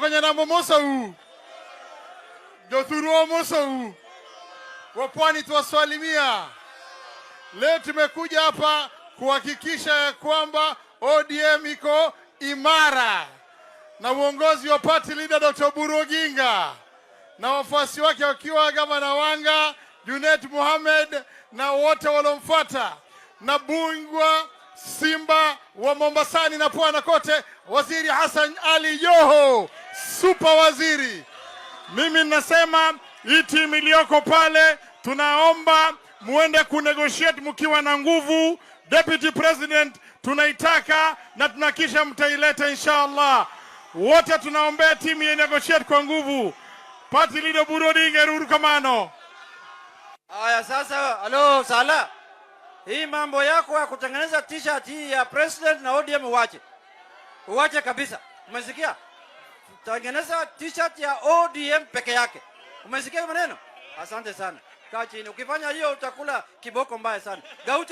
Jokonyanam omosou, jothurwa omosou, wapwani tuwasalimia. Leo tumekuja hapa kuhakikisha ya kwamba ODM iko imara na uongozi wa party leader Dr. Oburu Oginga na wafuasi wake wakiwa Gavana Wanga, Junet Mohamed na wote walomfuata na bungwa Simba wa Mombasani na Pwani kote, Waziri Hassan Ali Joho, super waziri. Mimi ninasema hii timu iliyoko pale, tunaomba muende kunegotiate mkiwa na nguvu. Deputy President tunaitaka na tunahakikisha mtaileta inshallah. Wote tunaombea timu ya negotiate kwa nguvu. Party leader Oburu Odinga, erokamano. Haya sasa, halo Sala, hii mambo yako ya kutengeneza T-shirt hii ya president na ODM uwache, uwache kabisa. Umesikia? Tengeneza T-shirt ya ODM peke yake. Umesikia maneno? Asante sana. Kaa chini. Ukifanya hiyo utakula kiboko mbaya sana. Gaucho.